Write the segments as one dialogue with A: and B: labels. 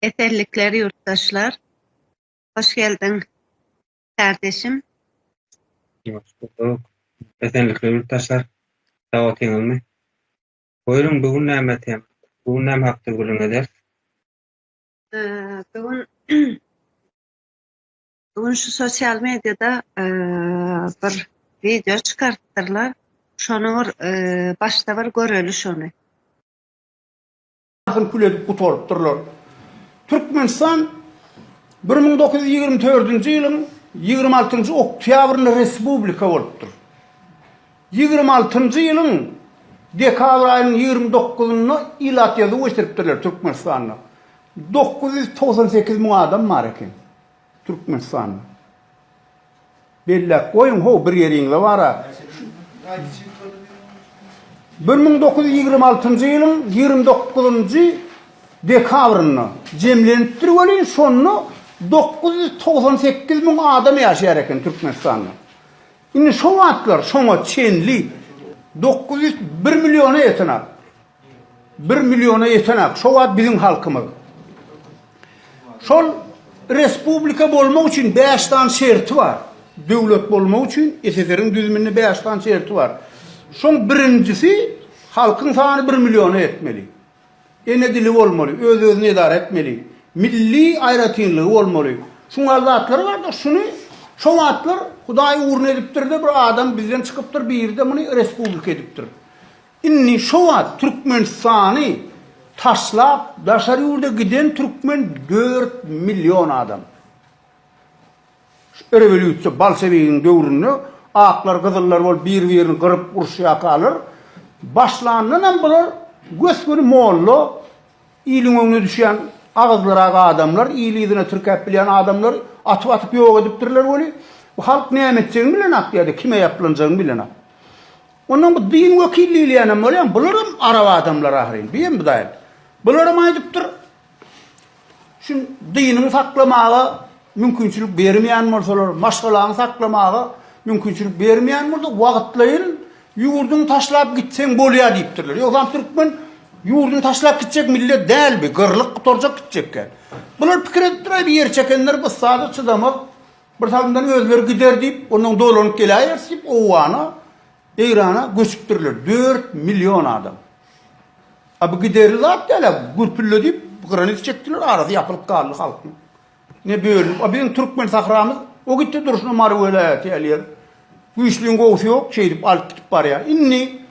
A: Esenlikler ýurtdaşlar. Hoş geldiň kardeşim.
B: Hoş bulduk. Esenlikler ýurtdaşlar. Sag otyňyzmy? Buýruň bu gün näme tema? Bu gün näme hakda gürrüň ederis?
A: Bu gün bu gün şu sosial mediada bir wideo çykarypdyrlar. Şony bir başda bir göreli şony.
C: Asyl kül edip gutarypdyrlar. Türkmenistan 1924-nji ýylyň 26-njy oktýabrynda respublika bolupdyr. 26-njy ýylyň dekabr aýynyň 29-ynda ilat ýazuw geçiripdirler Türkmenistanda. 998 müň adam bar eken Türkmenistanda. Belläp goýuň how bir ýeriňize bara. 1926-njy ýylyň 29-njy dekabrynda jemlenipdir welin şonda 998 müň adam ýaşaýar eken Türkmenistanda. Indi şo wagtlar şoňa çenli 901 milliona ýetenak. Bir milliona ýetenak şo wagt biziň halkymyz. Şol respublika bolmak üçin bäş sany şerti bar. Döwlet bolmak üçin SSR-iň düzüminde bäş sany şerti bar. Şoň birinjisi halkyň sany bir milliona ýetmeli. Ene dili bolmaly, öz-özüni edara etmeli, milli aýratynlygy bolmaly. Şuň ýaly zatlar bar-da, şuny şo wagtlar Hudaý ugruna edipdir-de bir adam bizden çykypdyr, biri-de muny respublika edipdir. Indi şo wagt Türkmenistany taşlap daşary ýurda giden türkmen dört million adam. Şu rewolýusiýa bolşewigiň döwründe aklar gyzyllar bolup bir birini gyryp uruşýarkalar başlandanam bular gös göni molla iliň öňüne düşýän agyzlyrak adamlar il yzyna tirkäp bilýän adamlary atyp atyp ýok edipdirler weli bu halk näme etjegini bilenok ýa-da kime ýaplanjagyny bilenok. Ondan bu din wekil diýilýänem bolýan, bularam arap adamlar ahyryn, biýem bu daýyl. Bularam aýdypdyr, şu diniňi saklamaga mümkinçilik bermeýän bolsalar, maşgalaňy saklamaga mümkinçilik bermeýän bolsa, wagtlaýyn ýurduňy taşlap gitseň bolýar diýipdirler. Ýogsam türkmen ýurduny taşlap gitjek millet däl bi, gyrlyp gutarjak gitjekkä. Bular pikir edipdir, aý bir ýer çekenler bu sada çydamaz, Bir salymdan özleri gider diýip, ondan dolanyp geläýeris diýip, Owgana, Eýrana göçüpdirler. 4 million adam. A bu giderli zat däl-ä, gürpülle diýip, granis çekdiler, arasy ýapylyp galdy halkyň. Ne bölünip, a biziň türkmen sahramyz, o gitdi durşuna Mary welaýaty ýaly ýer. Güýçliň gowusy ýok, şeýdip alyp gidip barýar. Indi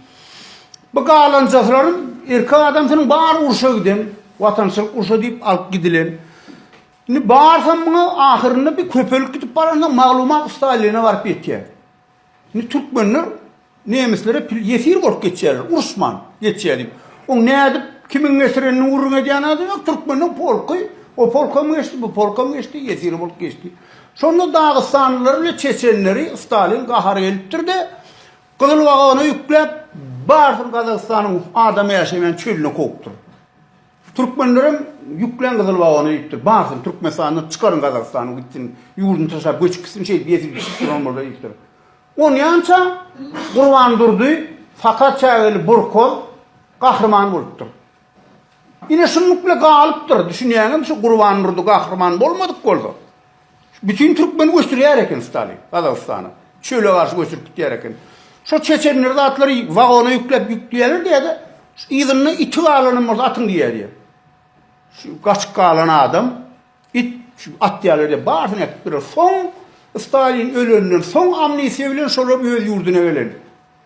C: bu galanjasylaryň erkek adamsynyň bary urşa giden, watançylyk urşa diýip alyp gidilen. Indi barsam muňa ahyrynda bir köpelip gidip baransoň maglumat Staline baryp ýetýär. Indi türkmenler nemislere pil ýesir bolup geçýärler, uruşman geçýär diýip. Oň nädip kimiň getirenini gürrüň edýän adam ýok, türkmeniň polky, o polkam geçdi, bu polkam geçdi, ýesir bolup geçdi. Şonda dagystanlylary bilen çeçenleri Stalin gahary gelipdir-de, gyzyl wagona ýükläp, barysyny Gazagystanyň adam ýaşamaýan çölüne kowupdyr. Türkmenlerem ýükläň gyzyl wagona diýipdir. Barsyn Türkmenistandan çykaryň Gazagystana gitsin. Ýurduny taşlap göçüp gitsin şeýdip ýesir düşüp duran bolsa diýipdir. Onýança Gurban Durdy Sakat çägeli Burkoz gahryman bolupdyr. Ine şunluk bile galypdyr. Düşünýäňizmi şu Gurban Durdy gahryman bolmadyk bolsa. Bütin türkmeni göçürýär eken Stalin Gazagystana. Çöle garşy göçürip gitýär eken. Şo çeçenler zatlary wagona ýükläp ýükleýärler diýýär-de, yzynda iti galanam bolsa atyň diýýär diýýär. Şu gaçyp galan adam it şu atýarlar diýýär. Barysyny äkitdiler. Soň Stalin ölenden soň amnistiýa bilen şolar öz ýurduna gelen.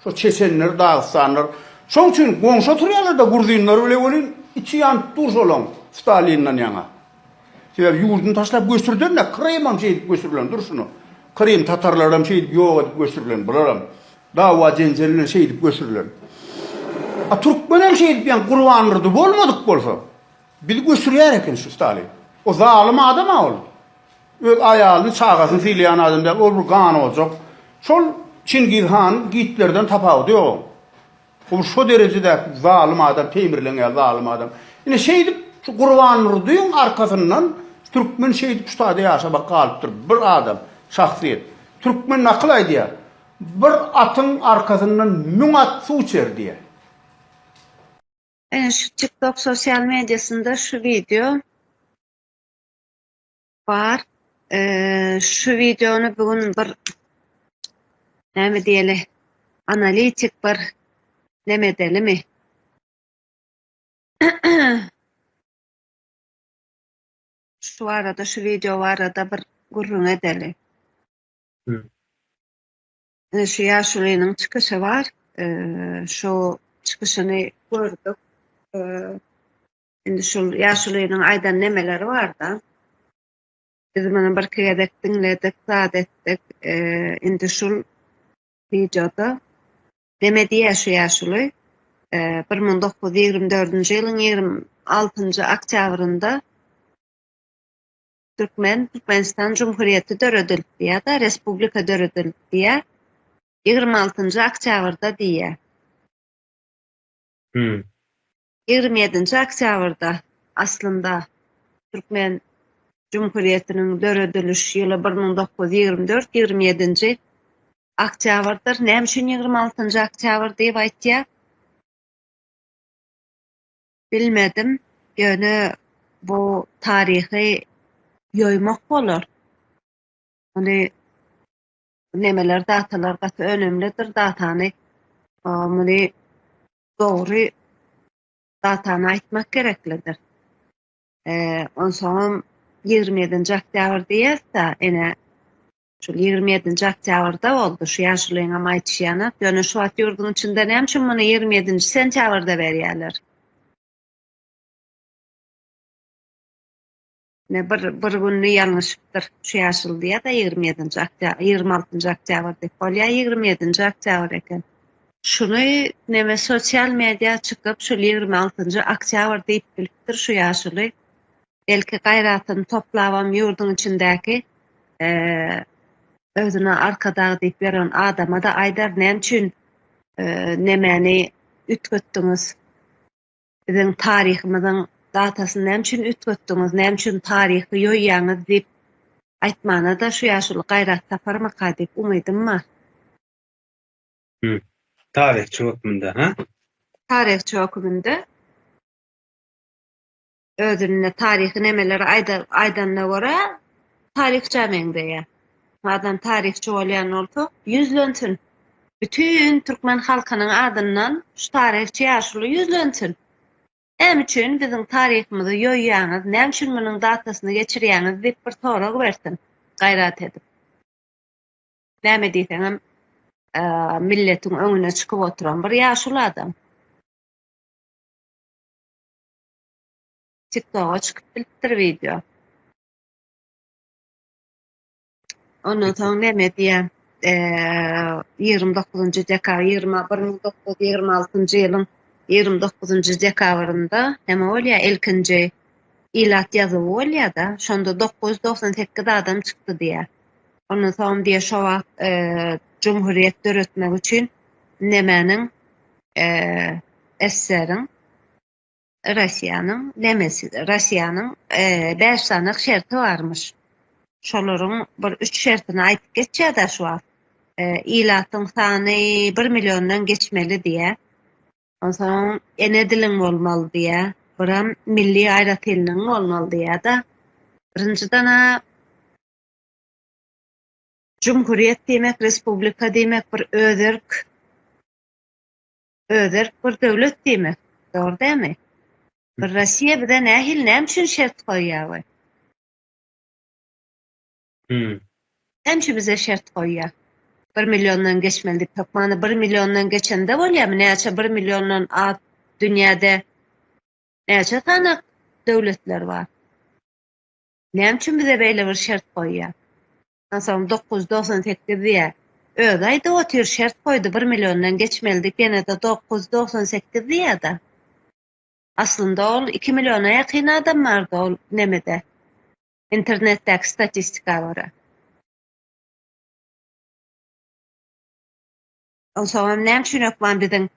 C: Şo çeçenler, dagystanlar. Şoň üçin goňşy oturýarlar-da gruzinler bile welin içi ýanyp dur şolaň Stalinden ýaňa. Sebäbi ýurduny taşlap göçürden-de Krymam şeýdip göçürilen durşuna. Krym tatarlaram şeýdip ýok edip göçürilen bularam. Dawa jenjel bilen şeýdip göçürilen. A türkmenem şeýdip ýa Gurbandurdy bolmadyk bolsa bizi göçürýär eken şu Stalin. O zalym adam-a ol. Öz aýalyny, çagasyny sylaýan adam däl, ol bir ganojak. Şol Çingiz han Gitlerden tapawudy ýok oň. Ol şo derejedäki zalym adam, Teýmirleň ýaly zalym adam. Ine şeýdip şu Gurbandurdyň arkasyndan türkmen şeýdip şu taýda ýaşamak galypdyr. Bir adam, şahsyýet. Türkmen nakyl aýdýar. Bir atyň arkasyndan müň at suw içer diýýär.
A: Ine şu TikTok sosial mediasynda şu wideo. Bar. Şu wideony bu gün bir näme diýeli analitik bir neme edelimi? Şu barada şu wideo barada bir gürrüň edeli. Ine şu ýaşulynyň çykyşy bar. Şu çykyşyny gördük. Indi şul ýaşulynyň aýdan nemeleri barda. Biz muny birki gezek diňledik, zat etdik. Indi şul wideoda neme diýýär şu ýaşuly? 1924-nji ýylyň 26-njy oktýabrynda Türkmen, Türkmenistan Jumhuriýeti döredildi diýýär-de, respublika döredildi diýýär. 26-njy oktýabrda diýýär.
B: Hmm.
A: 27-nji oktýabrda aslynda Türkmen Jumhuriýetiniň dörediliş ýyly 1924, 27-nji oktýabrdyr. Näme üçin 26-njy oktýabr diýip aýtýar? Bilmedim, ýöne bu taryhy ýoýmak bolar. Muny nemeler datalar gaty önemlidir datany muny dogry datany aýtmak gereklidir. Onsoňam 27-nji oktýabr diýýäs-de, ene Şol 27-nji oktýabrda boldy, şu ýaşulyňam aýdyşy ýanak. Ýöne şu wagt ýurduň içinde näme üçin muny 27-nji sentýabrda berýärler? Ne bir bir gününi ýalňyşypdyr şu ýaşuly diýýär-de 27-nji oktýabr, 26-njy oktýabr diýip. Bolýar 27-nji oktýabr eken. Şuny neme sosial media çykyp şol 26-njy oktýabr diýip bilipdir şu ýaşuly. Belki gaýratyny toplabam ýurduň içindäki özüne arkadag diýip ýören adama-da aýdar, näme üçin nemäni üýtgetdiňiz? Biziň taryhymyzyň datasyny näme üçin üýtgetdiňiz? Näme üçin taryhy ýoýýaňyz diýip aýtmana-da şu ýaşuly gaýrat taparmyka diýip umydym bar.
B: Taryhçy hökmünde, hä?
A: Taryhçy hökmünde. Özünde taryhy nemeleri aýdanyna görä taryhça meňzeýär. Adam taryhçy bolýan bolsa ýüzlensin. Bütin türkmen halkynyň adyndan şu taryhçy ýaşuly ýüzlensin. Näme üçin biziň taryhymyzy ýoýýaňyz, näme üçin munuň datasyny geçirýäňiz diýip bir sorag bersin gaýrat edip. Näme diýseňem milletiň öňüne çykyp oturan bir ýaşuly adam. TikToka çykyp bilipdir wideo. Ondan soň näme diýýär? Eee, 29-njy dekabr, 1926-njy ýylyň 29-njy dekabrynda näme bolýar? Ilkinji ilat ýazuwy bolýar-da, şonda 998 adam çykdy diýýär. Ondan soň diýýär, şo wagt eee jumhuriýet döretmek üçin nemäniň eee SSR-iň Russiýanyň nemesi, Russiýanyň 5 sany şerti barmyş. Şolaryň bir 3 şertini aýdyp geçýär-de şu wagt. Ilatyň sany 1 milliondan geçmeli diýýär. Onsoň ene diliň bolmaly diýýär. Biram milli aýratynlygyň bolmaly diýýär-de. Birinjiden-ä Jumhuriýet diýmek, respublika diýmek bir özerk Özerk bir döwlet diýmek. Dogry dälmi? Bir Rossiýa bize nähili näme üçin şert goýýar we?
B: Hmm.
A: Näme üçin bize şert goýýar? 1 milliondan geçmeli diýip hökmany 1 milliondan geçende bolýarmy? Näçe 1 milliondan az dünýäde näçe sany döwletler bar? Näme üçin bize beýle bir şert goýýar? Onsoň 998 diýýär. Özi aýdyp otyr, şert goýdy, bir milliondan geçmeli diýip, ýene-de 998 diýýär-de. Aslynda ol iki milliona ýakyn adam bardy ol nemede, internetdäki statistika görä. Onsoňam näme üçin hökman biziň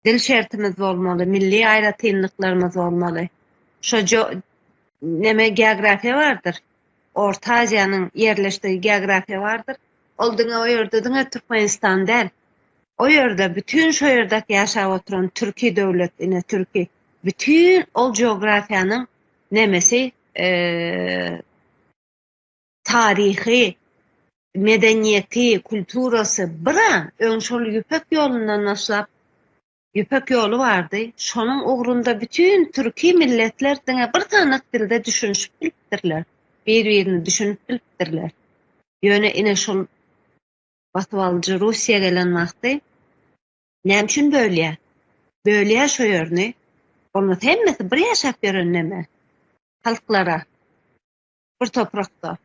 A: dil şertimiz bolmaly, milli aýratynlyklarymyz bolmaly? Şo neme geografiýa bardyr. Orta Aziýanyň ýerleşdigi geografiýa bardyr. Ol diňe o ýerde diňe Türkmenistan däl. O ýerde bütin şo ýerdäki ýaşap oturan türki döwlet ine türki bütin ol geografiýanyň nemesi eee. Taryhy, medeniýeti, kulturasy bir-ä, öň şol Ýüpek ýolundan başlap, Ýüpek ýoly bardy, şonuň ugrunda bütin türki milletler diňe bir sanak dilde düşünişip bilipdirler, bir-birini düşünip bilipdirler. Ýöne ine şol basybalyjy Russiýa gelen wagty näme üçin bölýär? Bölýär şo ýerini. Bolmasa hemmesi bir ýaşap ýören neme? Halklara. Bir toprakda.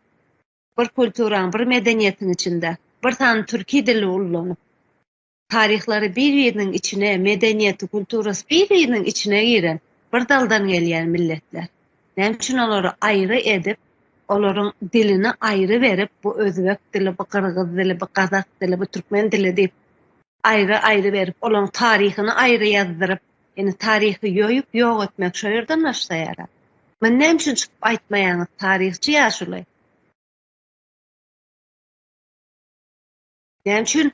A: Bir kulturaň, bir medeniýetiň içinde. Bir sany türki dili ullanyp. Taryhlary bir-biriniň içine, medeniýeti, kulturasy bir-biriniň içine giren, bir daldan gelýän milletler. Näme üçin olary aýry edip, olaryň dilini aýry berip, bu özbek dili, bu gyrgyz dili, bu gazak dili, bu türkmen dili diýip, aýry-aýry berip, olaryň taryhyny aýry ýazdyryp, ýöne taryhy ýoýup, ýok etmek şo ýerden başlaýar-a. Muny näme üçin çykyp aýtmaýaňyz, taryhçy ýaşuly? Näme üçin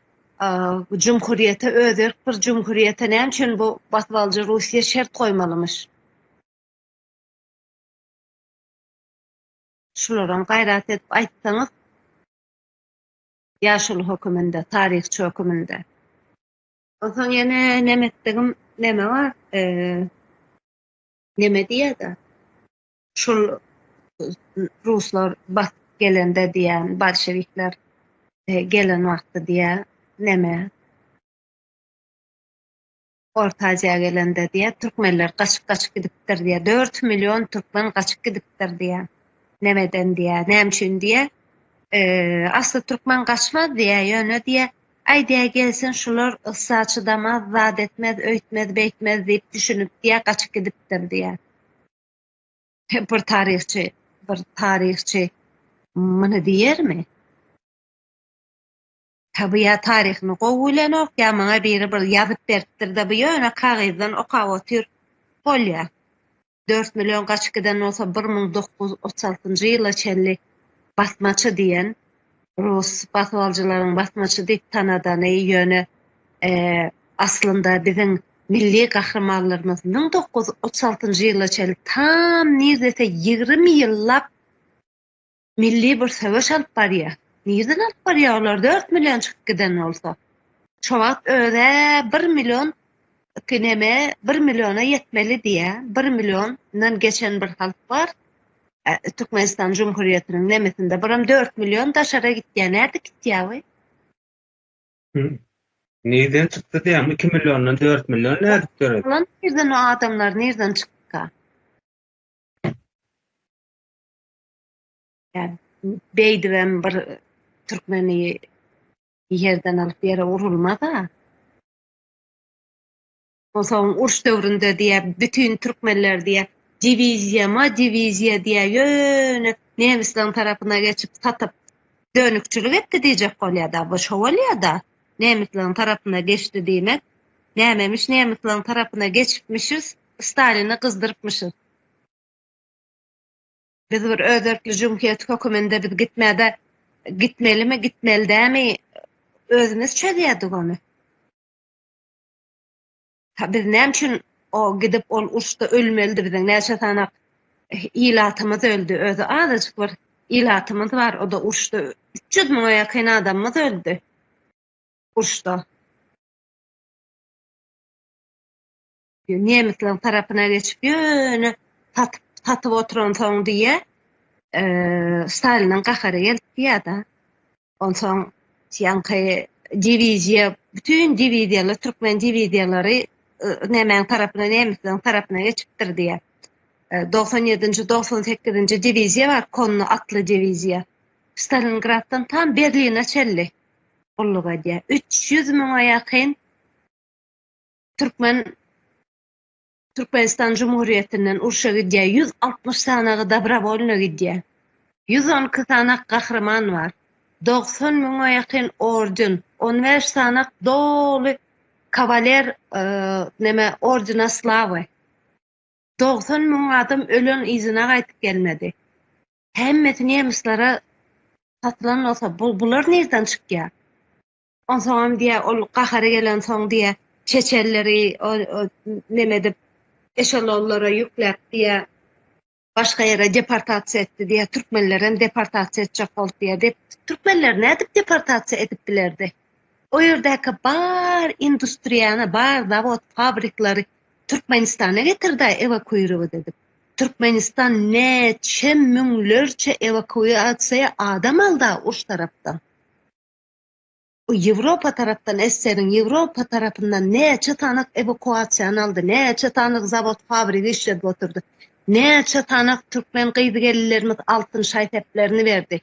A: jumhuriýete özerk bir jumhuriýete näme üçin bu basybalyjy Russiýa şert goýmalymyş? Şularam gaýrat edip aýtsaňyz ýaşuly höküminde, taryhçy höküminde. Onsoň ýene neme etdigim neme bar? Neme diýýär-de? Şul ruslar basyp gelende diýýän, bolşewikler gelen wagty diýýär, neme Orta Aziýa gelende diýýär, türkmenler gaçyp-gaçyp gidipdir diýýär. 4 million türkmen gaçyp gidipdir diýýär. Nemeden diýýär, näme üçin diýýär? Asly türkmen gaçmaz diýýär, ýöne diýýär, aý diýýär, gelsin şular yssa çydamaz, zat etmez, öýtmez, beýtmez diýip düşünip diýýär, gaçyp gidipdir diýýär. Bir taryhçy, bir taryhçy muny diýermi? Ha bu ýa taryhyny gowy bilenok, ýa maňa biri bir ýazyp beripdir-de, bu ýöne kagyzdan okap otyr. Bolýa. 4 million gaçyp giden bolsa 1936-njy ýyla çenli basmaçy diýen rus basybalyjylaryň basmaçy diýip tanadany, ýöne aslynda biziň milli gahrymanlarymyz 1936-njy ýyla çenli tam nirdese 20 ýyllap milli bir söweş alyp barýar. Nirden alyp barýar olar 4 million çykyp giden bolsa. Şo wagt öz-ä 1 million neme 1 milliona ýetmeli diýýär. 1 milliondan geçen bir halk bar. Türkmenistan Cumhuriyetiniň nemesinde biram 4 million daşara gitýär. Nädip gitýär we?
B: Nirden çykdy diýýän? 2 milliondan 4 million nädip döredi?
A: Lan nirden o adamlar nirden çykdyka? Ýa beýdibem bir türkmeni ýerden alyp ýere urulmaz-a. Onsoň uruş döwründe diýýär, bütin türkmenler diýýär, diwiziýama diwiziýa diýýär, ýöne nemisleriň tarapyna geçip satyp dönükçilik etdi diýjek bolýar-da, bu şo bolýar-da, nemisleriň tarapyna geçdi diýmek, nämemiş nemisleriň tarapyna geçipmişiz, Stalini gyzdyrypmyşyz. Biz bir özerkli jümhüýet höküminde biz gitmäde gitmelimi, gitmeli dämi özümiz çözýärdik ony. Ha, biz näme üçin o gidip ol uruşda ölmelidi biziň näçe sanak ilatymyz öldi. Özi azajyk bir ilatymyz bar, o da uruşda 300 müňe ýakyn adamymyz öldi. Uruşda. Nemisleriň tarapyna geçip ýöne satyp satyp oturansoň diýýä, Staliniň gahary gelip diýýä-de. Onsoň ýaňky diwiziýa, bütin diwiziýalar, türkmen diwiziýalary nämäň tarapyna, nemisleriň tarapyna geçipdir diýýä. 97-nji, 98-nji diwiziýa bar, konny atly diwiziýa. Stalingraddan tam Berline çenli gulluk edýär. 300 müňe ýakyn Türkmen Türkmenistan Cumhuriyetinden urşa gidýär. 160 sanagy dobrowolno gidýär. 112 sanak gahryman bar. 90 müňe ýakyn orden, 15 sanak doly kawaler e, neme ordena slawy. 90 müň adam ölen yzyna gaýtyp gelmedi. Hemmesi nemislere satylan bolsa, bu, bular nereden çykýar? Onsoňam diýýär, ol gahary gelensoň diýýär, çeçenleri neme edip, eşelonlara ýükläp diýýär. Başga ýere deportasiýa etdi diýýär, türkmenlerem deportasiýa etjek boldy diýýär. Dep türkmenleri nädip deportasiýa edip bilerdi? O ýerdäki bar industriýany, bar zawod, fabrikleri Türkmenistana getirdi ewakuirowat edip. Türkmenistan näçe müňlerçe ewakuasiýa adam aldy uruş tarapdan. Bu Ýewropa tarapdan SSR-iň Ýewropa tarapyndan näçe sanak ewakuasiýany aldy, näçe sanak zawod fabrigi işledip oturdy, näçe sanak türkmen gyz-gelinlerimiz altyn şaý-seplerini berdi.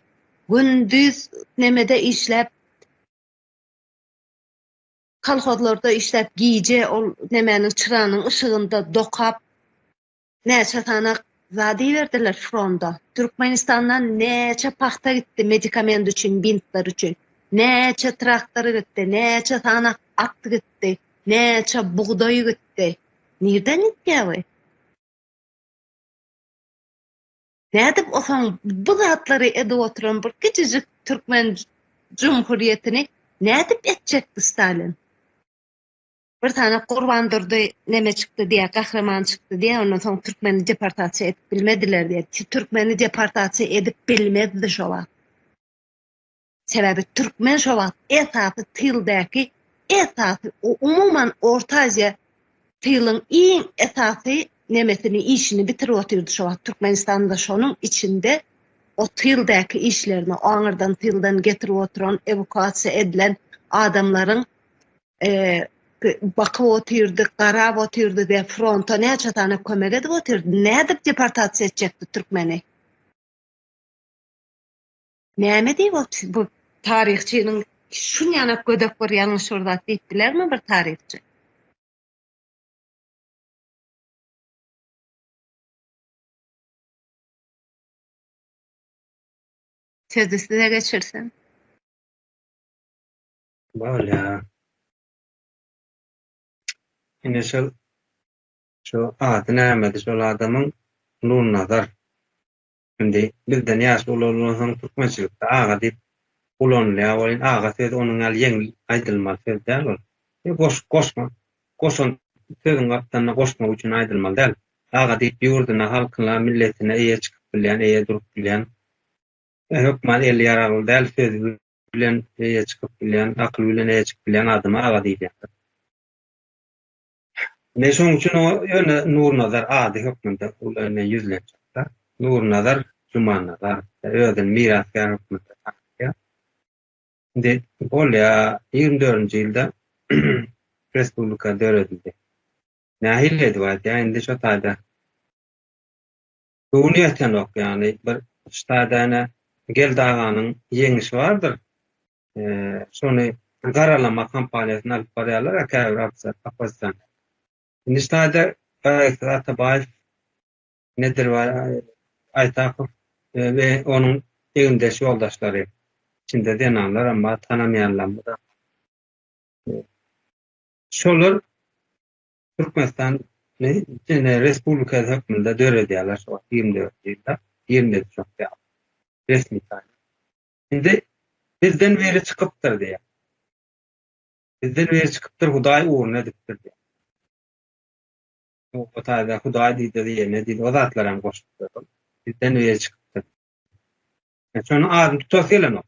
A: Gündiz nemede işläp, kolhozlarda işläp, gije ol nemäniň çyranyň yşygynda dokap, Näçe sanak zat iberdiler fronda. Türkmenistandan näçe pagta gitdi medikament üçin, bintler üçin. Näçe traktor gitdi, näçe sanak at gitdi, näçe bugdaý gitdi. Nirden gitýär bu? Nädip osaň bu zatlary edip oturan bir kiçijik türkmen jumhuriyetini nädip etjekdi Stalin? Bir sany Gurbandurdy neme çykdy diýýär, gahryman çykdy diýýär, ondan soň türkmeni deportasiýa edip bilmediler diýýär. Türkmeni deportasiýa edip bilmezdi şo wagt. Sebäbi türkmen şo wagt esasy tyldäki esasy umuman Orta Aziýa tylyň iň esasy nemesini işini bitirip otyrdy şo wagt Türkmenistanda şonuň içinde o tyldäki işlerini o aňyrdan tyldan getirip oturan ewakuasiýa edilen adamlaryň bakyp otyrdy, garap otyrdy we fronta näçe sany kömek edip otyrdy. Nädip deportasiýa etjekdi türkmeni? Näme diýip otyr bu taryhçynyň şunýanak gödek bir ýalňyş bir zat diýip bilermi bir taryhçy? Sözi size geçirsem.
B: Bolýa. Ine şol şu ady nämedi şol adamyň Nurnazar. Indi bizden ýaşy uly bolansoň türkmençilikde aga diýip ulanylýar welin aga sözi onuň ýaly ýeňil aýdylmaly söz däl ol. Goş goşma goşant sözüň gapdalynda goşmak üçin aýdylmaly däl. Aga diýip ýurduna, halkyna, milletine eýe çykyp bilýän, eýe durup bilýän, hökman eli ýaragly däl sözi bilen eýe çykyp bilýän, akyl bilen eýe çykyp bilýän adama aga diýilýändir. Ine şonuň üçin oňa ýöne Nurnazar ady hökmünde ine ýüzlenjekler. Nurnazar Jumanazar özüni mirasgär hökmünde tanatýar. Indi bolýa 24-nji ýylda respublika döredildi. Nähili edip aýdýar indi şo taýda Göwni ýetenok, ýagny bir ştada ene Geldi aganyň ýeňişi bardyr. Şony garalama kampaniýasyny alyp barýarlar käbir oppozisioner. Indi ştada Gaýgysyz Atabaýew, Nedirbaý Aýtakow we onuň egindeş ýoldaşlary, içinde zenanlaram bar, tanamaýanlarymyz bar. Şolar Türkmenistan ýene respublika hökmünde döredýärler şu wagt 24 ýylda, 27 oktýabr resmi taýdan. Indi bizden biri çykypdyr diýýär. Bizden biri çykypdyr, Hudaý ugruna edipdir diýýär. O taýda Hudaý diýdi, ýene diýdi, o zatlar hem goşupdyr. Bizden biri çykypdyr. Yani şonuň adyny tutasy gelenok.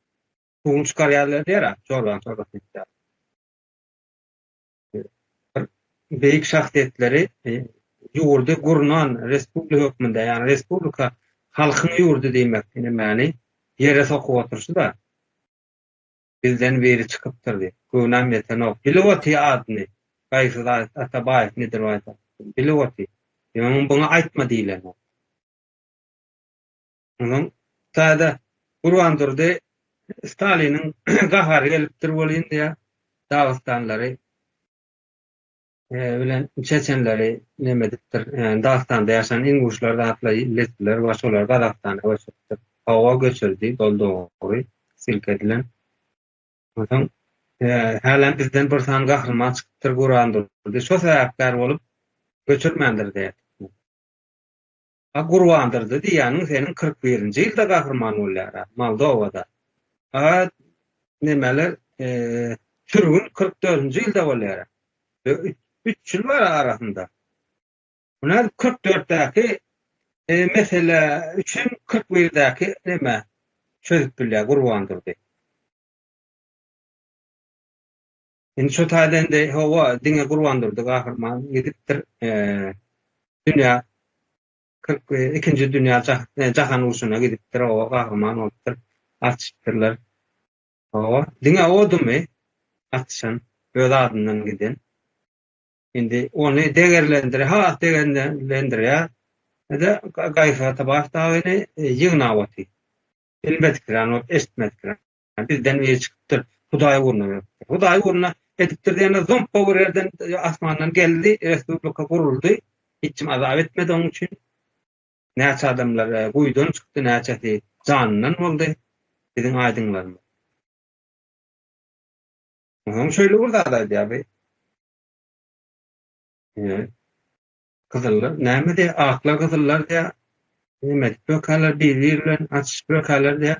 B: Suwuny çykarýarlar diýär, çorbaň çorbasyny içýär. Bir beýik şahsyýetleri ýurdy gurnan respublika hökmünde, ýagny respublika halkyň ýurdy diýmek nämäni ýere sokup oturyşy-da. Bizden biri çykypdyr diýip, göwnäm ýetenok. Bilip otyr adyny, Gaýgysyz Atabaýew, Nedirbaý Atabaýew. Bilip otyr. Ýöne buňa aýtma diýilenok. Onsoň täze Gurbandurdy Staliniň gahary gelipdir welin diýýär, dagystanlary bilen çeçenleri neme edipdir, Dagystanda ýaşan inguşlar zatlar letdiler we şolary Gazagystana göçüripdir. Hawa göçürdi, ol dogry, silk edilen. Onsoň hälem bizden bir sany gahryman çykypdyr Gurbandurdy. Şo sebäpkär bolup göçürmändir diýýär. A Gurbandurdy diýýäniň seniň 41-nji ýylda gahryman bolýar-a, Moldowada. A nemeler, sürgün 44-nji ýylda bolýar. Üç ýyl bar arasynda. Bu nädip 44-däki. Mesele üçin 41-däki neme çözüp bilýär Gurbandurdy. Indi şu taýda indi hawa diňe Gurbandurdy gahryman gidipdir. Dünýä 42-nji dünýä jahan urşuna gidipdir, hawa gahryman bolupdyr. Atyşypdyrlar. Hawa, diňe odumy atyşan, öz adyndan giden. Indi ony degerlendir, has degerlendirýär. De Gaýgy Atabaýew dagyny ýygnap otyr. Bilmedikirän bolup, eşitmedikirän. Bizden biri çykypdyr, Hudaý ugruna beripdir. Hudaý ugruna edipdir diýende zompa bir ýerden asmandan geldi, respublika guruldy. Hiç kim azap etmedi onuň üçin. Näçe adamlar guýudan çykdy, näçesi janyndan boldy biziň aýdyňlarymyz. Onsoň şeýle bir zat aýdýar bi. Gyzyllar näme diýýär, aklar gyzyllar diýýär. Näme edip bökerler, bir-biri bilen atyşyp bökerler diýýär.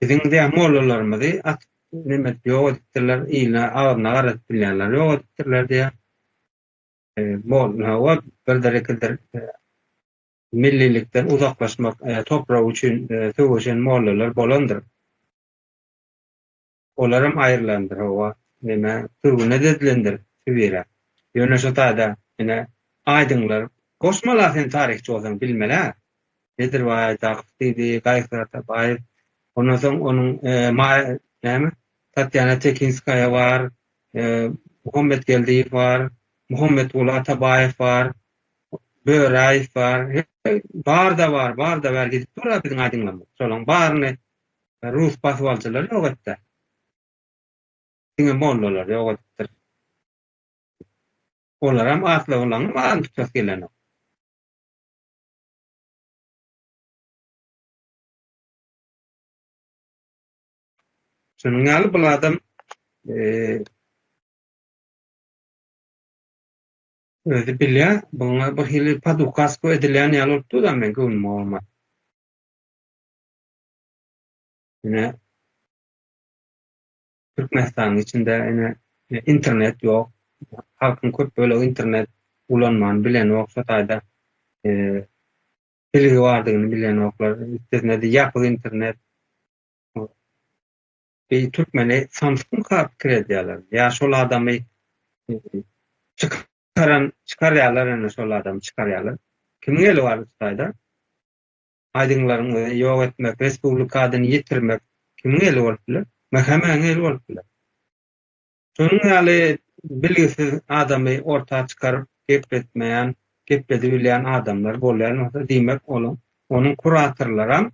B: Biziň diýýär mollalarymyzy atyp näme edip ýok edipdirler, iline agzyna garadyp bilýänler ýok edipdirler diýýär. Molla birdir ikidir millilikden uzaklaşmak toprak üçin söweşen mollalar bolandyr. Olaram aýrylandyr hawa, neme sürgüne-de edilendir Sibire. Ýöne şo taýda ine aýdyňlar goşmala sen taryhçy bolsaň bilmel-ä. Nedirbaý Aýtakow diýdi, Gaýgysyz Atabaýew, ondan soň onuň Maýa näme Tatýana Tekinskaýa bar, Muhammet Geldiýew bar, Muhammetguly Atabaýew bar, Böräýew bar. Bar-da bar, bar-da bar gidip dur-a biziň aýdyňlarymyz. Şolaň baryny rus basybalyjylary ýok etdi. Diňe mollalar ýok edipdir. Olaram atlawlaryň adyny tutasy gelenok. Şunuň ýaly bul adam özi bilýär, buňa bir hili podukasko edilýän ýaly bolup dur-da meň göwnüme bolmasa. Ine Türkmenistanyň içinde ine internet ýok. Halkyň köp bölegi internet ulanmany bilenok şo taýda bilgi bardygyny bilenoklar. Üstesine-de ýapyk internet. Bir türkmeni samsykmyka pikir edýärler. Ýa şol adamy çykaran çykarýarlar ine şol adamy çykarýarlar. Kimiň eli bar şu taýda? Aýdyňlaryň ýok etmek, respublika adyny ýitirmek kimiň eli bolup biler? MHM-niň eli bolup biler. Şonuň ýaly bilgisiz adamy orta çykaryp gepletmeýän, gepledibilýän adamlar bolýan bolsa, diýmek onuň onuň kuratorlaram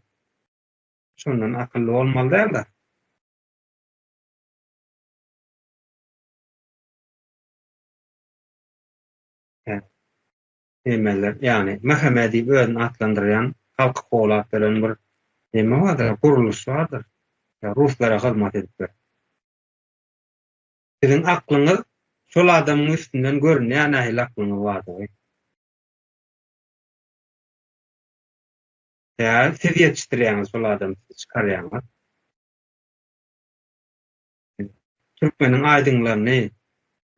B: şondan akylly bolmaly däldir. Nemeler, ýagny MHM diýip özüni atlandyrýan halky kowlap beren bir neme bardyr, gurluş bardyr. Ruslara hyzmat edip ýör. Siziň aklyňyz şol adamyň üstünden görünýär nähili aklyňyz bardygy. Sebäbi siz ýetişdirýäňiz şol adamy siz çykarýaňyz. Türkmeniň aýdyňlaryny,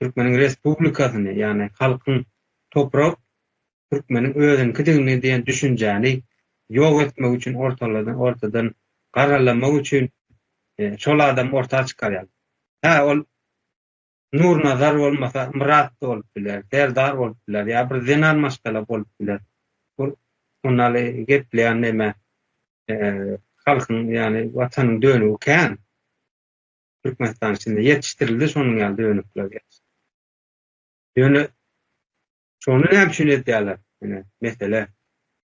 B: türkmeniň respublikasyny, ýagny halkyň toprak türkmeniň özünikidigini diýen düşünjäni ýok etmek üçin ortaladan ortadan garalamak üçin şol adam orta çykarýar. Hä ol Nurnazar bolmasa Myrat bolup biler, Serdar bolup biler ýa bir zenan maşgala bolup biler. Bu ondaly gepleýän neme halkyň ýagny watanyň dönügi kän. Türkmenistan içinde ýetişdirildi şonuň ýaly dönükler. Ýöne şony näme üçin edýärler? Ine, mesele.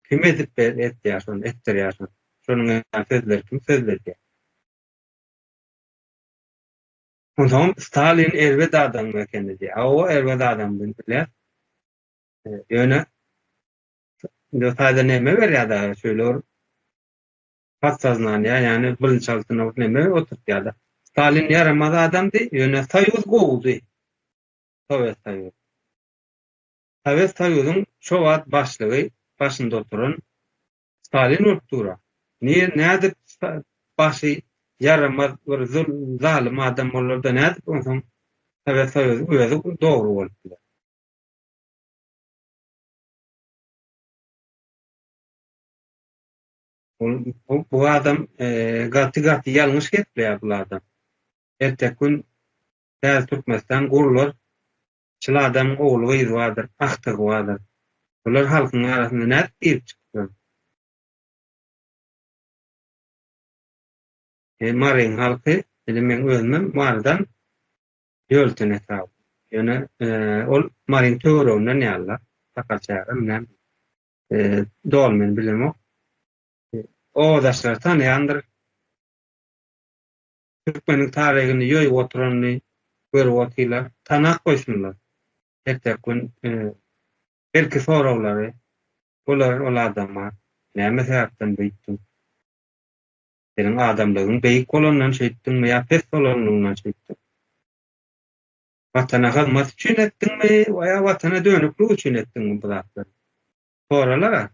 B: Kim edip etýär şony, etdirýär şony? Şonuň ýaly sözleri kim sözledýär? Onsoňam Stalin erbet adam ekeni diýýär. Hawa, erbet adamdy bilýär. Ýöne indi taýda näme berýär dagy şeýle bir podsoznaniýa, ýagny bilinçaltyna bir neme oturtýar-da. Stalin ýaramaz adamdy, ýöne Soýuz gowudy. Sowet Soýuzy. Sowet Soýuzyň şo wagt başlygy, başynda oturan Stalin bolup dur-a. Nir, nädip başy ýaramaz bir zul, zalym adam bolar-da, nädip onsoň Sowet Soýuzyň özi dogry bolup biler? Ol bu, bu adam e, gaty gaty ýalňyş gepleýär bu adam. Erteki gün täze Türkmenistan gurlar. Şul adamyň ogly gyzy bardyr, agtygy bardyr. Bular halkyň arasynda nädip girip çykypdyr? E, Maryň halky, indi meň özümem Marydan Ýölten etraby. Ýöne e, ol Maryň töwereginden ýaly-da. Sakarçäge näme? E, doly men bilemok. E, obadaşlary tanaýandyr. Türkmeniň taryhyny ýoýup oturanyny görüp otyrlar. Tanap goýsunlar. Erteki gün e, belki soraglary bolar ol adama. Näme sebäpden beýtdiň? Seniň adamlygyň beýik bolandan şeýtdiňmi ýa pes bolanlygyndan şeýtdiň? Watana hyzmat üçin etdiňmi ýa watana dönüklik üçin etdiňmi bu zatlary? Soralar-a.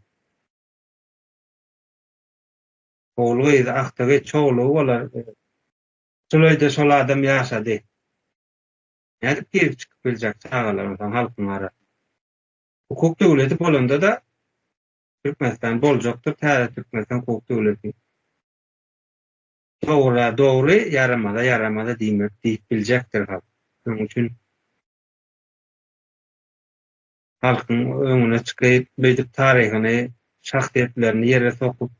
B: Ogul-gyzy, agtygy, çowlugy bolar. Şol öýde şol adam ýaşady. Nädip girip çykyp biljek çagalar onsoň halkyň arasynda? Hukuk döwleti bolanda-da Türkmenistan boljakdyr, täze Türkmenistan hukuk döwleti. Dogry dogry, ýaramaza ýaramaza diýmek diýip biljekdir halk. Şonuň üçin halkyň öňüne çykyp, beýdip taryhyny, şahsyýetlerini ýere sokup,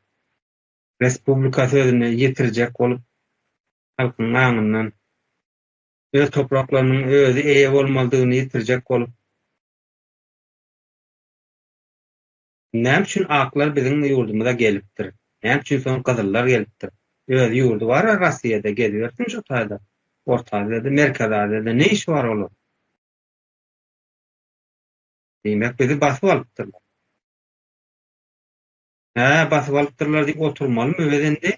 B: respublika sözüni ýitirjek bolup halkyň aňyndan öz topraklarynyň özi eýe bolmalydygyny ýitirjek bolup Näme üçin aklar biziň ýurdumyza gelipdir? Näme üçin soň gyzyllar gelipdir? Öz ýurdy bar-a Rossiýada gezibersin şo taýda. Orta Aziýada, Merkezi Aziýada ne işi bar olaryň? Diýmek bizi basyp alypdyrlar. Hä, basyp alypdyrlar diýip oturmalymy biz indi?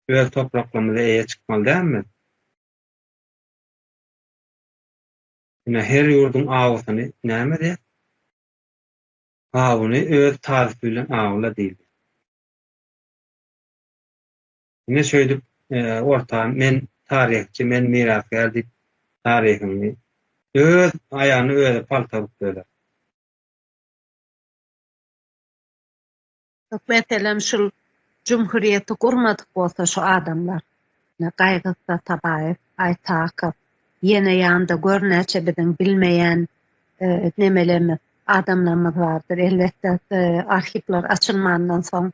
B: Öz topraklarymyza eýe çykmaly dälmi? Ine her ýurduň awusyny näme diýýär? Awuny öz tazysy bilen awla diýilýär. Ine şeýdip orta men taryhçy, men mirasgär diýip taryhyňy öz aýagyny özi palta urup böler.
A: Meselem şul Cumhuriyeti gurmadyk bolsa şu adamlar. Ine Gaýgyz Atabaýew, Aýtakow, ýene ýanda gör näçe biziň bilmeýän nemelerimiz, adamlarymyz bardyr. Elbetde arhiwler açylmandan soň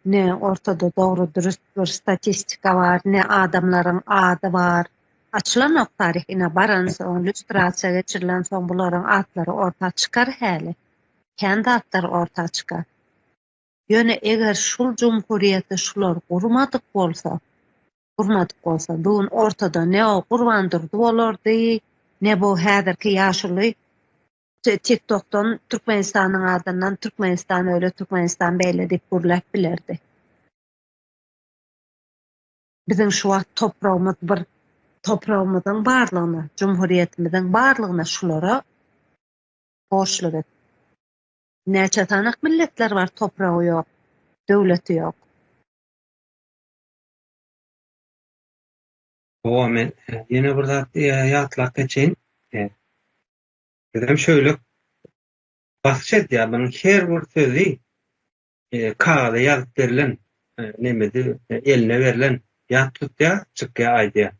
A: ne ortada dogry dürüst bir statistika bar, ne adamlaryň ady bar. Açylanok taryh ine baransoň, lýustrasiýa geçirilensoň bularyň atlary orta çykar häli. Kän zatlar orta çykar. Ýöne eger şul jumhuriýeti şular gurmadyk bolsa, gurmadyk bolsa, bu gün ortada ne o Gurban Durdy bolardy, ne bu häzirki ýaşuly TikTokdan Türkmenistanyň adyndan Türkmenistan öýle, Türkmenistan beýle diýip gürläp bilerdi. Biziň şu wagt topragymyz bir topragymyzyň barlygyna, jumhuriýetimiziň barlygyna şulara borçly biz. Näçe sanak milletler bar topragy ýok, döwleti ýok.
B: Hawa men ýene bir zat ýatlap geçeýin. Bizem şöyle basyş edýär munuň her bir sözi kagyza ýazyp berlen nemedi eline berlen ýat tutýar çykýar aýdýar.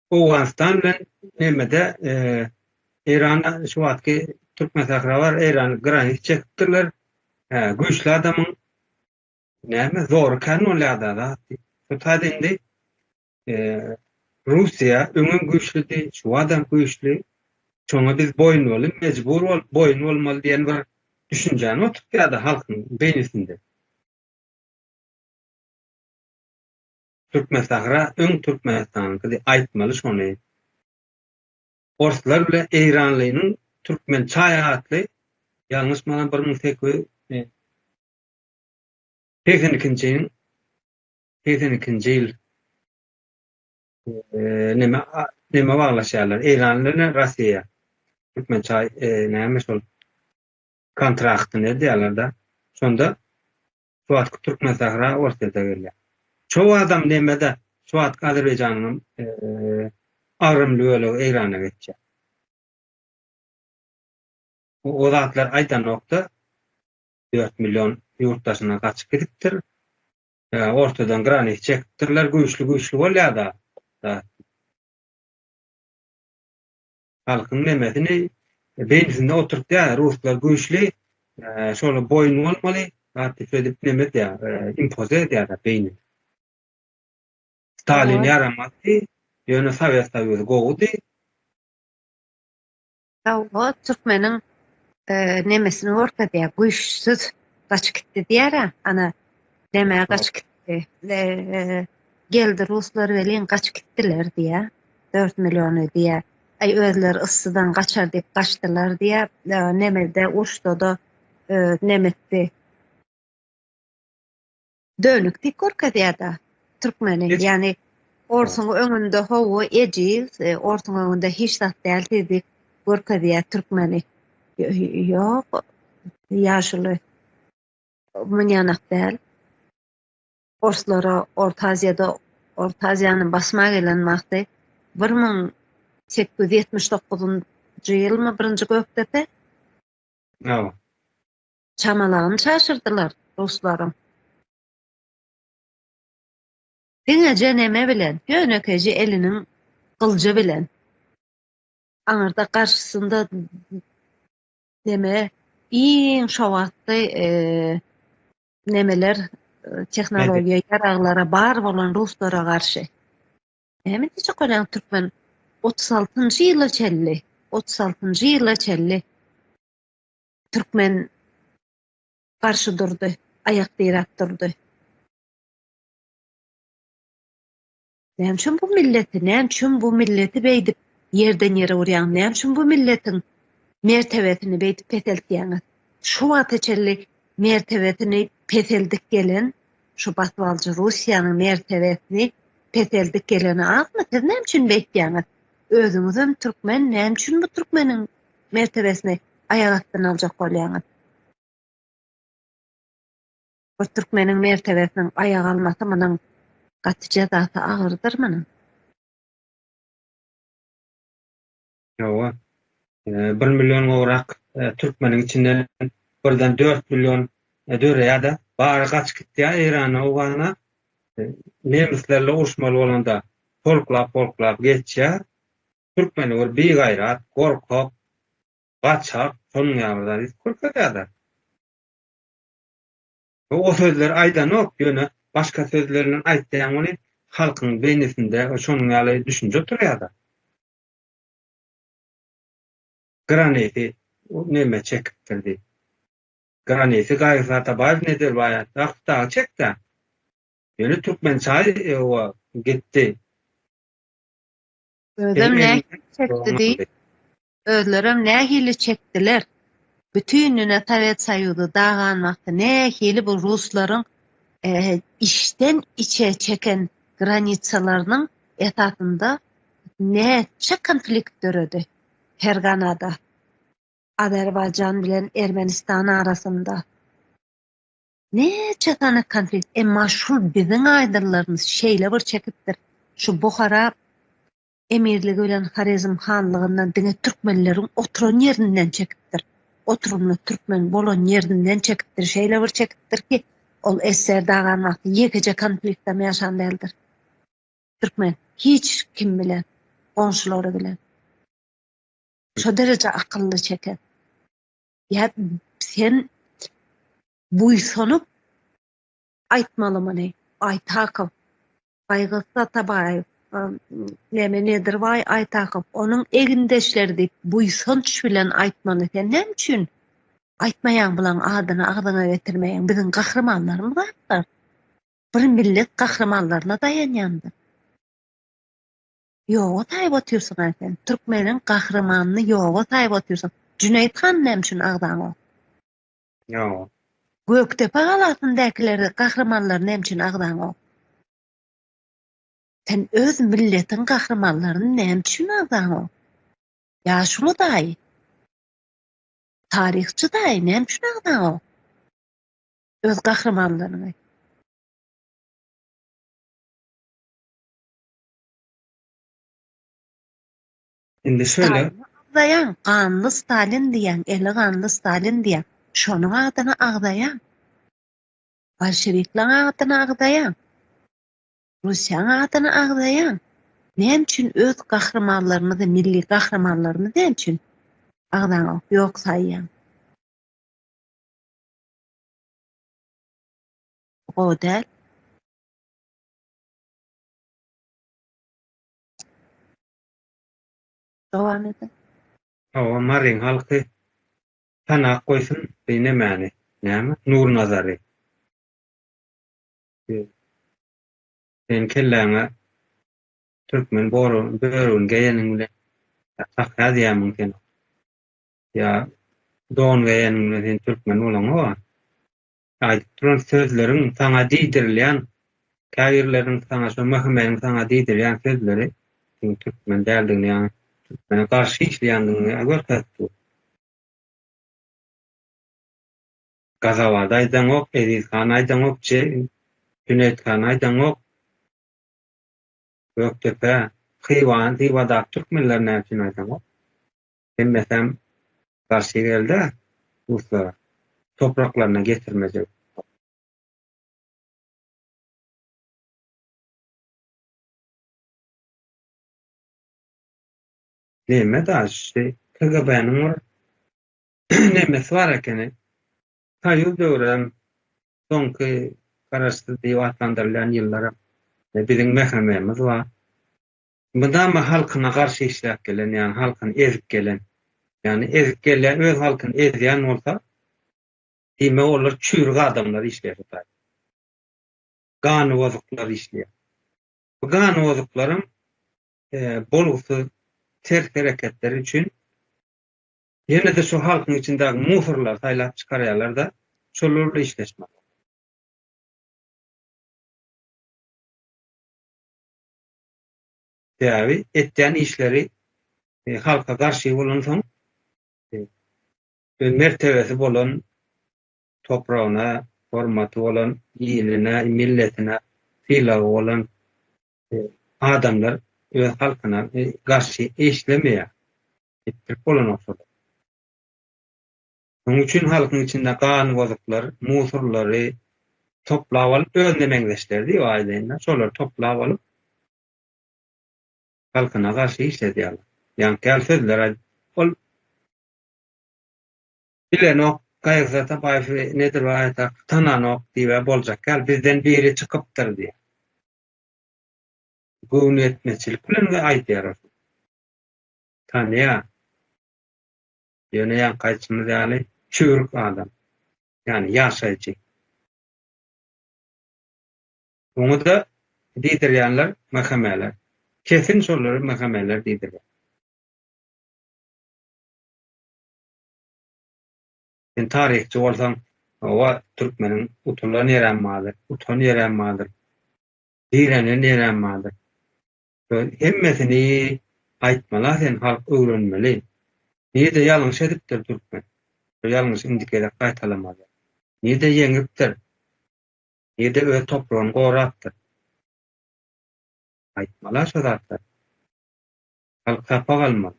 B: Owganystan bilen nemede Eýranda şu wagtky Türkmensähra bar, Eýran granit çekipdirler. Güýçli adamyň näme zory kän bolýar-da zat. Şu taýda indi Russiýa öňem güýçlüdi, şu wagtam güýçli. Şoňa biz boýun bolup, mejbur bolup boýun bolmaly diýen bir düşünjäni oturtýar-da halkyň beýnisinde. Türkmensähra öň Türkmenistanyňky diýip aýtmaly şony. Orslar bilen Eýranlynyň Türkmen çaý atly ýalňyşmasam 1882 ýyň 82-nji ýyl neme neme baglaşýarlar Eýran bilen Russiýa Türkmen çaý näme şol kontraktyny edýärler-de. Şonda Şu wagtky Türkmensähra Orsýete gelýär. Şo adam nemede, şu wagtky Azerbaýjanyň agramly bölegi Eýrana geçýär. O zatlar aýdanokda. 4 million ýurt daşyna gaçyp gidipdir. Ortadan granis çekipdirler, güýçli güýçli bolýar-da. Halkyň nemesini beýnisinde oturtýar, ruslar güýçli, şola boýun bolmaly, zat diýip şeýdip neme edýär, impoze edýär-de beýnine. Stalin ýaramazdy, ýöne Sowet Soýuzy gowudy.
A: Hawa, türkmeniň nemesini görkezýär, güýçsüz gaçyp gitdi diýýär-ä, ana, nämä gaçyp gitdi, geldi ruslar welin gaçyp gitdiler diýýär, dört milliony diýýär, aý özleri yssydan gaçar diýip gaçdylar diýýär, nemede uruşda-da nemetdi. Dönük diýip görkezýär-dä türkmeni. Ýagny orsuň öňünde hawa ejiz, e, orsuň öňünde hiç zat däl siz diýip görkezýär türkmeni. Ýok, ýaşuly. Munýanak däl. Orslara Orta Aziýada Orta Aziýany basma gelen wagty 1879-njy ýylmy birinji Gökdepe?
B: Hawa.
A: Çamalagyny çaşyrdylar ruslaryň. Diňeje neme bilen, ýönekeýje eliniň gyljy bilen. Aňyrda garşysynda neme iň şo wagtky nemeler tehnologiýa ýaraglara bar bolan ruslara garşy. Näme diýjek bolýaň türkmen 36-njy ýyla çenli, 36-njy ýyla çenli Türkmen garşy durdy, aýak diräp durdy. Näme üçin bu milleti, näme üçin bu milleti beýdip ýerden ýere urýaň, näme üçin bu milletiň mertebesini beýdip peseltýäňiz? Şu wagta çenli mertebesini peseldip gelen şu basybalyjy Russiýanyň mertebesini peseldip geleni azmy? Siz näme üçin beýtýäňiz? Özüňizem türkmen, näme üçin bu türkmeniň mertebesini aýak astyna aljak bolýaňyz. Bir türkmeniň mertebesiniň aýak almasy munuň gaty jezasy agyrdyr munuň.
B: Hawa. Bir million gowrak türkmeniň içinden birden 4 million döreýär-de, bary gaçyp gitýär Eýrana, Owgana. Nemislerle uruşmaly bolanda polklap-polklap geçýär. Türkmeni bir bigaýrat, gorkak, gaçak, şonuň ýaly bir zat edip görkezýärler. O sözleri aýdanok, ýöne başga sözler bilen aýtýan welin halkyň beýnisinde şonuň ýaly düşünje oturýar-da. Graniti neme çekipdir diýip. Graniti Gaýgysyz Atabaýew Nedirbaý Atakow dagy çekdi. Ýöne Türkmençaý owa gitdi.
A: Özem nähili çekdi diý. Özlerem nähili çekdiler. Bütünine Sowet Soýuzy dagan wagty nähili bu ruslaryň içden içe çeken granitsalarynyň esasynda näçe konflikt döredi Ferganada, Azerbaýjan bilen Ermenistan arasynda. Näçe sany konflikt, emma şul biziň aýdynlarymyz şeýle bir çekipdir. Şu Buhara emirligi bilen Horezm hanlygyndan diňe türkmenleriň oturan ýerinden çekipdir. Oturymly türkmen bolan ýerinden çekipdir. Şeýle bir çekipdir ki, ol SSR dagan wagty ýekeje konfliktdem ýaşan däldir. Türkmen hiç kim bilen, goňşulary bilen. Şo dereje akylly çeken. Ýa sen buýsanyp aýtmaly muny. Aýtakow, Gaýgysyz Atabaýew, näme Nedirbaý Aýtakow, onuň egindeşleri diýip buýsanç bilen aýtmaly. Sen näme üçin aýtmaýaň bulaň adyny agzyňa getirmeýäň? Biziň gahrymanlarymyz atlar. Bir millet gahrymanlaryna daýanýandyr. Ýoga saýyp otyrsyň-a sen. Türkmeniň gahrymanyny ýoga saýyp otyrsyň. Jüneýit hany näme üçin agzaňok?
B: Ýok.
A: Gökdepe galasyndakyleri gahrymanlary näme üçin agzaňok? Sen öz milletiň gahrymanlaryny näme üçin agzaňok? Ýaşuly daýy. Taryhçy daýy näme üçin agzaňok? Öz gahrymanlaryňy.
B: Indi şöyle.
A: Stalini agzaýaň, ganly Stalin diýýäň, eli ganly Stalin diýýäň. Şonuň adyny agzaýaň. Bolşewiklaň adyny agzaýaň. Russiýaň adyny agzaýaň. Näme üçin öz gahrymanlarymyzy, milli gahrymanlarymyzy näme üçin agzaňok, ýok saýýaň? Gowy däl. Dowam ediň.
B: Hawa, Maryň halky tanap goýsun bi nemäni, näme, Nurnazary. Sen kelläňe türkmen börügini geýeniň bilen tahýa diýýärmiň sen? Ýa don geýeniň bilen sen türkmen bolaňok-a. Aýdyp duran sözleriň saňa diýdirilýän, käbirleriniň saňa şo MHM-niň saňa diýdirýän sözleri seň türkmen däldigiňi ýa türkmene garşy işleýändigiňi görkezip dur. Gazawady aýdaňok, Eziz hany aýdaňok, Jüneýit hany aýdaňok, Gökdepe, Hywany, Hywadaky türkmenleri näme üçin aýdaňok? Hemmesem garşy geldi ruslara. Topraklaryna getirmejek. Neme da şu KGB-niň bir nemesi bar ekeni. Soýuz döwrem, soňky garaşsyz diýip atlandyrylýan ýyllaram biziň MHM-miz bar. Mydama halkyna garşy işläp gelen, ýagny halkyny ezip gelen. Ýagny ezip gelýän, öz halkyny ezýän bolsa, diýmek olar çüýrük adamlar işleýär şu taýda. Gany bozuklar işleýär. Bu gany bozuklaram bolgusyz ters hereketleri üçin ýene-de şu halkyň içindäki musorlary saýlap çykarýarlar-da, şolar bilen işleşmeli. Sebäbi etýän işleri halka garşy bolansoň, öz mertebesi bolan topragyna hormaty bolan, iline, milletine sylagy bolan adamlar öz halkyna garşy işlemeýär. Etdirip bolanok şolar. Şonuň üçin halkyň içinde gan bozuklar, musurlary toplap alyp, özüne meňzeşleri diýip aýdaýyn-da, şolary toplap alyp, halkyna garşy işledýärler. Ýaňky ýaly sözler aýdyp, ol bilenok, Gaýgysyz Atabaýewi Nedirbaý Aýtakowy tananok diýib-ä boljak ýaly, bizden biri çykypdyr diýýär. Göwnüýetmezçilik bilen aýdýar ol. Tanýar. Ýöne ýaňky aýdyşymyz ýaly çüwrük adam. Ýagny ýaşaýjy. Oňa-da diýdirýänler MHM-ler. Kesin şolary MHM-ler diýdirýär. Sen taryhçy bolsaň, hawa, türkmeniň utulan ýerem bardyr, utan ýerem bardyr, direnen ýerem bardyr. Hemmesini aýtmala sen halk öwrenmeli. Nirde ýalňyş edipdir türkmen. Şo ýalňyşy indiki gezek gaýtalamaly. Nirde ýeňipdir. Nirde öz topragyny gorapdyr. Aýtmala şo zatlary. Halk sapak almaly.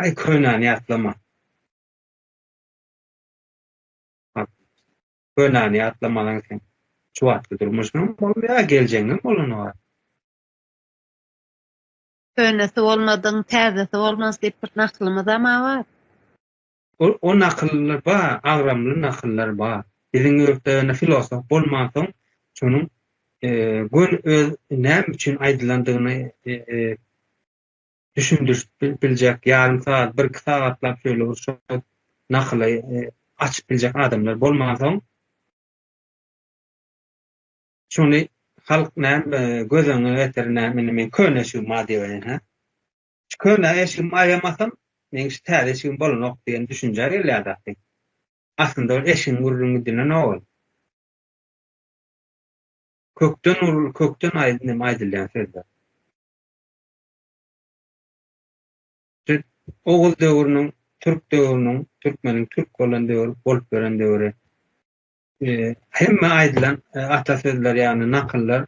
B: Aý könäni ýatlama. Könäni ýatlamasaň sen şu wagtky durmuşyňam bolmaýar, geljegiňem bolanok.
A: Könesi bolmadygyň täzesi bolmaz diýip bir nakylymyzam-a bar.
B: O nakyllar bar, agramly nakyllar bar. Biziň ýurtda ýöne filosof bolmansoň, şonuň göni öz näme üçin aýdylandygyny düşündirip biljek, ýarym sagat, birki sagatlap şeýle bir şol nakyly açyp biljek adamlar bolmansoň, şony halk näme göz öňüne getir, näme indi men köne eşigim bar diýip, hä? Şu köne eşigimi aýamasam, meň şu täze eşigim bolanok diýen düşünjä gelýär dagy. Aslynda ol eşigiň gürrüňi dilenok ol. Kökden urul, kökden aýdym aýdylýan sözler. Oguz döwrüniň, türk döwrüniň, türkmeniň türk bolan döwri, bolup ýören döwri. Hemme aýdylan ata sözler, ýagny nakyllar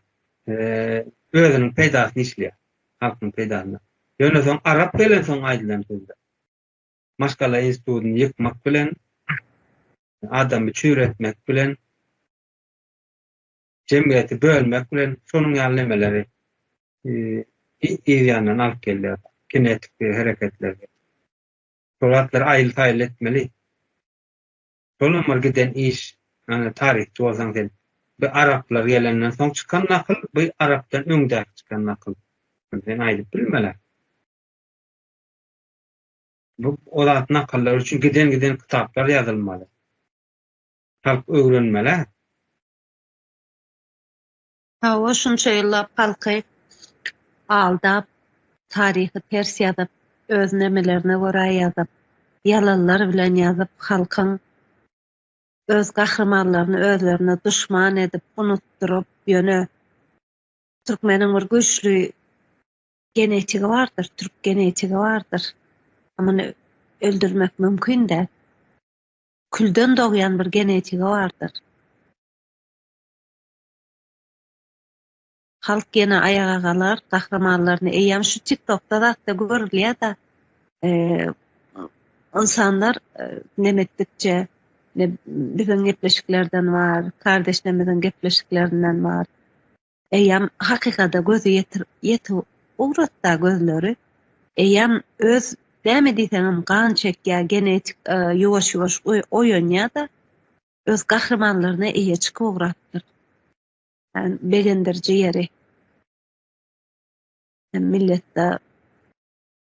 B: özüniň peýdasyny işleýär, halkyň peýdasyna. Ýöne soň arap gelensoň aýdylan sözler. Maşgala institutyny ýykmak bilen. Adamy çüýretmek bilen, jemgyýeti bölmek bilen şonuň ýaly nemeleri yz ýanyndan alyp gelýär. Kinetik hereketleri. Şol zatlary aýyl-saýyl etmeli. Şolam bir giden iş. Ýöne taryhçy bolsaň sen. Bu araplar gelenden soň çykan nakyl, bu arapdan öňdäki çykan nakyl. Muny sen aýdyp bilmeli. Bu o zat nakyllar üçin giden-giden kitaplar ýazylmaly. Halk öwrenmeli.
A: Hawa, şunça ýyllap halky aldap, taryhy ters ýazyp, öz nemelerine görä ýazyp, ýalanlar bilen ýazyp, halkyň öz gahrymanlaryny özlerine duşman edip, unutdyryp, ýöne türkmeniň bir güýçli genetigi bardyr, türk genetigi bardyr. Muny öldürmek mümkin däl. Külden dogýan bir genetigi bardyr. Halk ýene aýaga galar, gahrymanlaryny eýýäm şu TikTokda zatda görülýär-de. Ynsanlar neme etdikçe, biziň gepleşiklerden bar, kardeşlerimiziň gepleşiklerinden bar. Eýýäm hakykada gözi ýetir ýetip ugratda gözleri. Eýýäm öz näme diýseňem gan çekýär, genetik ýuwaş-ýuwaş oýanýar-da. Öz gahrymanlaryna eýe çykyp ugrapdyr. Begendiriji ýeri. Milletde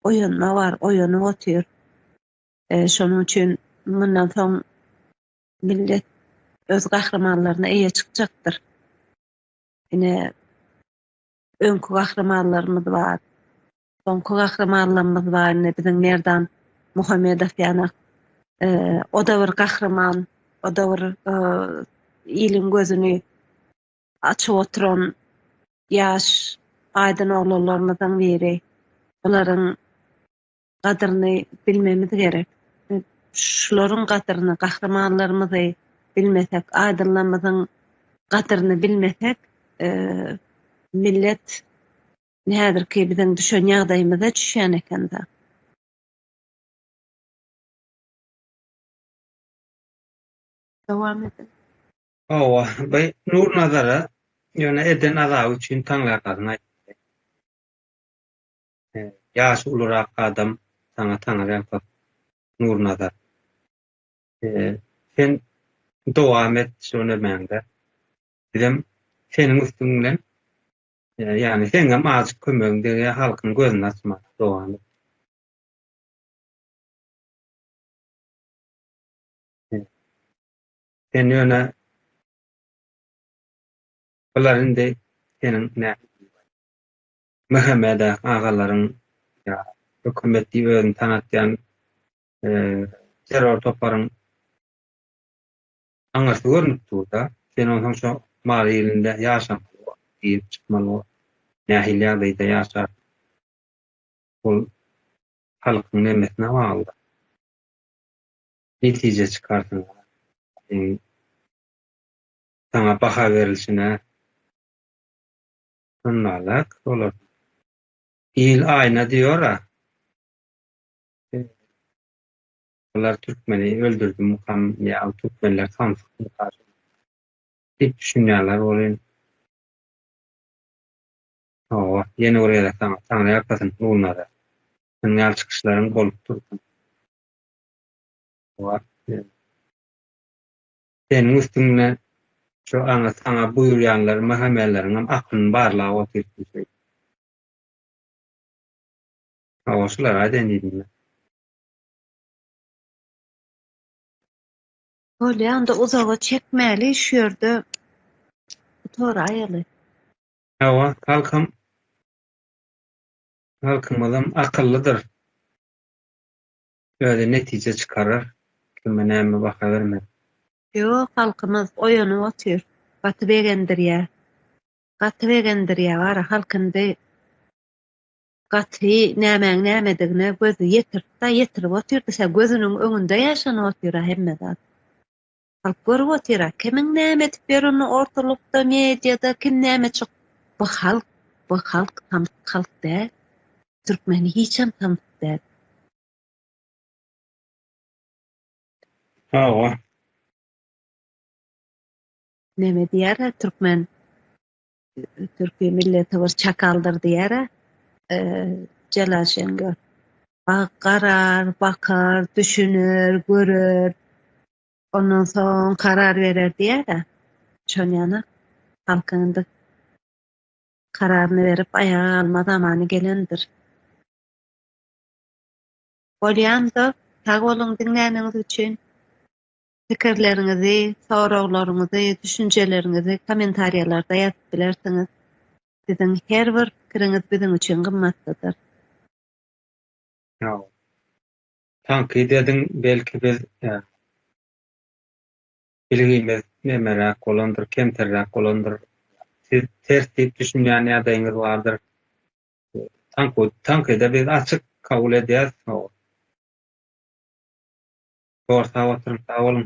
A: oýanma bar, oýanyp otyr. Şonuň üçin mundan soň millet öz gahrymanlaryna eýe çykjakdyr. Ine, öňki gahrymanlarymyz bar. Soňky gahrymanlarymyz bar indi biziň Merdan Muhammedow ýanak. O-da bir gahryman, o-da bir iliň gözüni açyp oturan ýaş aýdyn oglanlarymyzyň biri. Bularyň gadyryny bilmemiz gerek. Şularyň gadyryny, gahrymanlarymyzy bilmesek, aýdynlarymyzyň gadyryny bilmesek, millet häzirki biziň düşen ýagdaýymyza düşýän ekende. Dowam ediň.
B: Hawa, bu Nurnazara ýöne eden azaby üçin taňryýalkasyn aýtmaly. Ýaşy ulurak adam saňa taňryýalkasyn Nurnazar. Sen dowam et şu nemäňde. Bizem seniň üstüň bilen Ýagny seňem azjyk kömegiň degýär halkyň gözüni açmaga dowam et. Sen ýöne bular indi seniň MHM-de agalaryň ýa hökümet diýip özüni tanatýan terror toparyň Aňyrsy görnüp dur-da. Sen onsoň şo Mary ilinde ýaşamaly bor, girip çykmaly bor. Nähili ýagdaýda ýaşarsyň? Ol halkyň nemesine bagly-da. Netije çykarsyň. Saňa baha berilişine şonda-da bolarsyň. Il aýna diýor-a. Bular türkmeni öldürdimikam ýa türkmenler samsykmyka diýip düşünýärler welin Hawa, ýene bir gezek saňa Taňry ýalkasyn, Nurnazar. Seniň ýaly çykyşlaryň bolup dursun. Hawa. Seniň üstüňde şu aňa saňa buýurýanlar MHM-leriňem aklyny barlap otyrsyň şeýdip. Hawa, şulary aýdaýyn diýdim men.
A: Bolýa onda uzaga çekmäli şu ýerde gutaraýaly.
B: Hawa halkam halkymyzam akyllydyr. Özi netije çykarar. Kime näme baha bermez.
A: Ýok halkymyz oýanyp otyr. Gaty begendirýä. Gaty begendirýä bara halk indi Gaty nämäň nämedigine gözi ýetiripda ýetirip otyrdy şä gözüniň öňünde ýaşanyp otyra hemme zat. Halk görüp otyra kimiň näme edip ýörenini ortalykda mediada kim näme çyk bu halk bu halk samsyk halk däl türkmen hiçem samsyk däl.
B: Hawa.
A: Neme diýer türkmen türki milleti bir çakaldyr diýer. Jelal Şengör. Bak, garar, bakar, düşüner, görer. Ondan soň karar berer diýer. Şon ýaly halkyň indi kararyny berip aýaga galma zamany gelendir. Bolýamda, sag boluň diňläniňiz üçin. Pikirleriňizi, soraglaryňyzy, düşünjeleriňizi kommentariýalarda ýazyp bilersiňiz. Siziň her bir pikiriňiz biziň üçin gymmatlydyr.
B: Hawa. Tankyt ediň, belki biz bilgimiz nemeräk bolandyr, kemterräk bolandyr. Siz ters diýip düşünýän ýagdaýyňyz bardyr. Tankyda biz açyk kabul edýäs. Hawa. Zor sag oturyň, sag boluň.